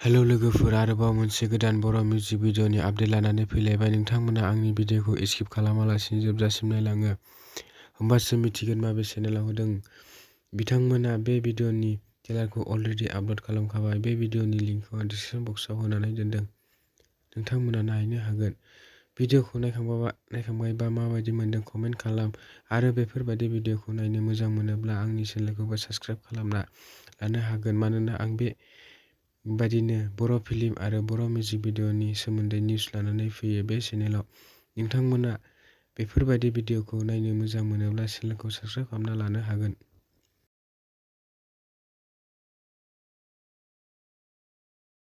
Hello लोगोफोर, आरोबाव मोनसे गोदान बर' मिउजिक भिडिअ'नि आपडेट लानानै फैलायबाय। नोंथांमोना आंनि भिडिअ'खौ स्किप खालामालासिनो जोबजासिम नायलाङो, होमबासो मिथिगोन माबे चेनेलाव होदों। बिथांमोना बे भिडिअ'नि ट्रेलारखौ अलरेडि आपल'ड खालामखाबाय। बे भिडिअ'नि लिंकखौ आं डिसक्रिपसन बक्सआव होनानै दोनदों, नोंथांमोना नायनो हागोन। भिडिअ'खौ नायखांबायबा माबायदि मोनदों कमेन्ट खालाम, आरो बेफोरबायदि भिडिअ'खौ नायनो मोजां मोनोब्ला आंनि चेनेलखौबो साबस्क्राइब खालामना लानो हागोन, मानोना आं बेबायदिनो बर' फिल्म आरो बर' मिउजिक भिडिअ'नि सोमोन्दै निउस लानानै फैयो बे चेनेलाव। नोंथांमोना बेफोरबायदि भिडिअ'खौ नायनो मोजां मोनोब्ला चेनेलखौ साबस्क्राइब खालामना लानो हागोन।